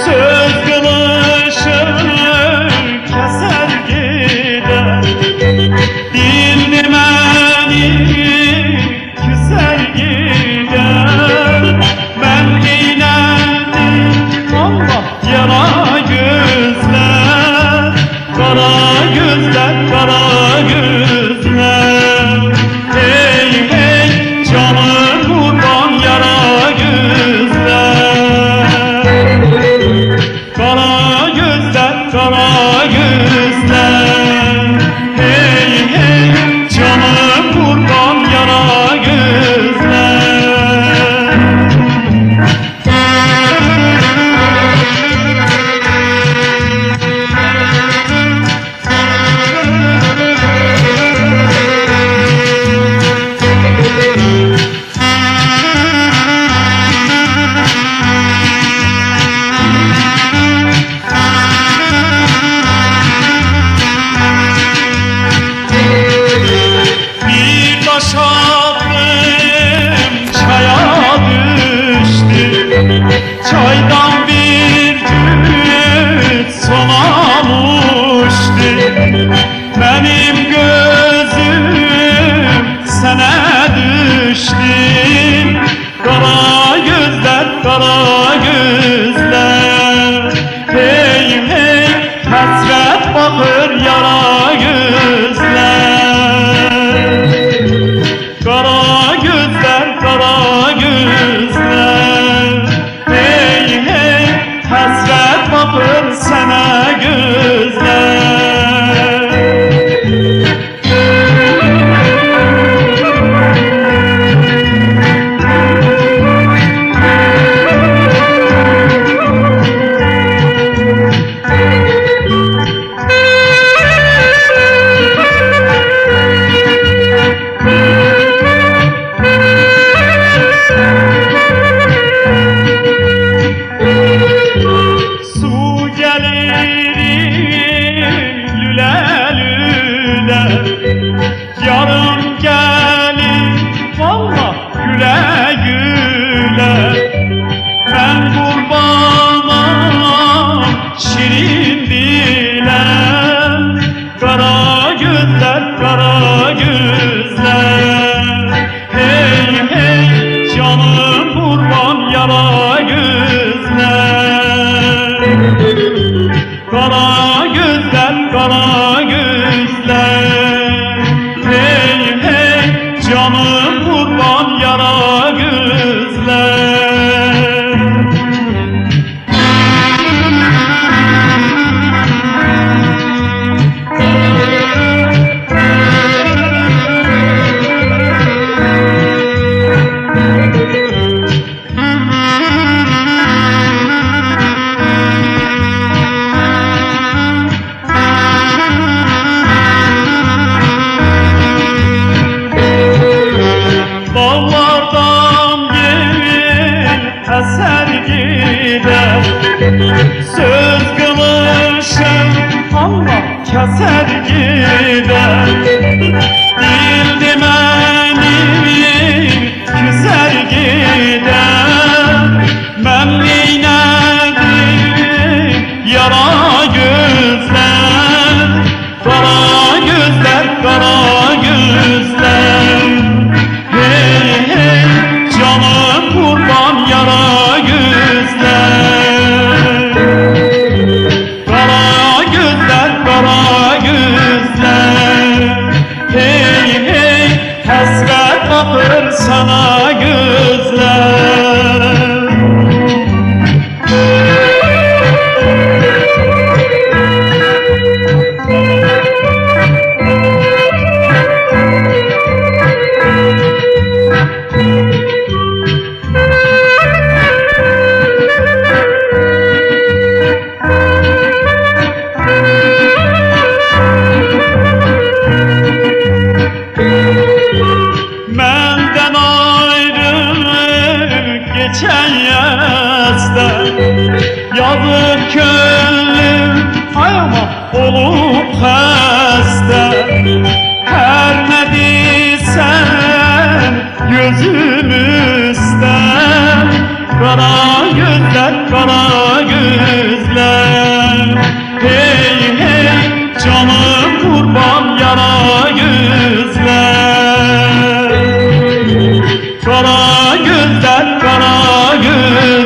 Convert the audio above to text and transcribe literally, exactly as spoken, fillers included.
سؤز قیلیشی کسر گئدر، دیل دئمه‌نی کوسر گئدر. من نئیله‌دیم، آللاه، یارا گؤزله، قارا گؤزله، قارا گؤزله. هئی، هئی، جانیم قوربان یارا گؤزله. قارا گؤزله، قارا گؤزله. هئی، هئی، جانیم قوربان یارا گؤزله. بیر داش آتدیم، چایا دوشدوم. چایدان بیر جوت سونام اوچدو. منیم گؤزوم سنه دوشدو. قارا گؤزله، قارا گؤزله. هئی، هئی، حسرت باخیر یارا گؤزله. قارا گؤزله، قارا گؤزله. هئی، هئی، حسرت باخیر سنه گؤزله. سو گلیر لوله لوله، یاریم گلیر، والله، گوله گوله. من قوربانام شیرین دیله، قارا گؤزله، قارا گؤزله. هئی، هئی، جانیم قوربان یارا گؤزله. قارا گؤزله، قارا گؤزله. هئی، هئی، جانیم قوربان یارا گؤزله. باغلاردان یئل اسر گئدر، سؤز قیلیشی، آللاه، کسر گئدر. دیل دئمه‌نی کوسر گئدر. من نئینه‌دیم، یارا گؤزله، قارا گؤزله، قارا گؤزله. هئی، هئی، جانیم قوربان یارا گؤزله. قارا گؤزله، قارا گؤزله. هئی، هئی، حسرت باخیر سنه گؤزله. مندن آیری کئچن یازدا، یازیق کؤنلوم، آی آمان، اولوب خسته. هر نه دئسم، گؤزوم اوسته. قارا گؤزله، قارا لذت قانا گون